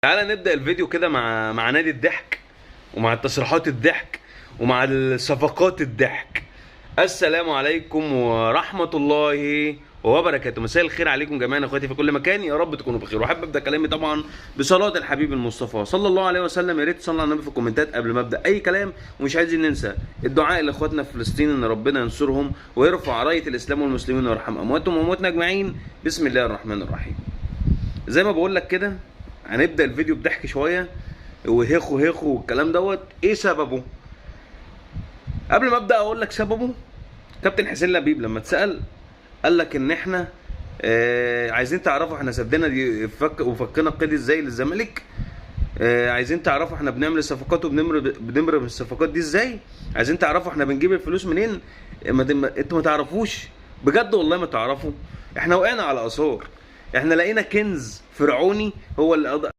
تعالى نبدأ الفيديو كده مع نادي الضحك، ومع التصريحات الضحك، ومع الصفقات الضحك. السلام عليكم ورحمة الله وبركاته. مساء الخير عليكم جميعا اخواتي في كل مكان، يا رب تكونوا بخير. واحب ابدا كلامي طبعا بصلاة الحبيب المصطفى صلى الله عليه وسلم. يا ريت تصلي على النبي في الكومنتات قبل ما ابدا اي كلام، ومش عايزين ننسى الدعاء لاخواتنا في فلسطين ان ربنا ينصرهم ويرفع رايه الاسلام والمسلمين ويرحم امواتهم وامواتنا اجمعين. بسم الله الرحمن الرحيم. زي ما بقول لك كده هنبدا الفيديو بضحك شوية وهيخو هيخو والكلام دوت. ايه سببه؟ قبل ما ابدا اقول لك سببه، كابتن حسين لبيب لما اتسال قال لك ان احنا عايزين تعرفوا احنا سدينا دي فك وفكنا القيد ازاي للزمالك، عايزين تعرفوا احنا بنعمل الصفقات وبنمر الصفقات دي ازاي، عايزين تعرفوا احنا بنجيب الفلوس منين. انتوا ما تعرفوش بجد، والله ما تعرفوا. احنا وقعنا على اثار، احنا لقينا كنز فرعوني هو اللي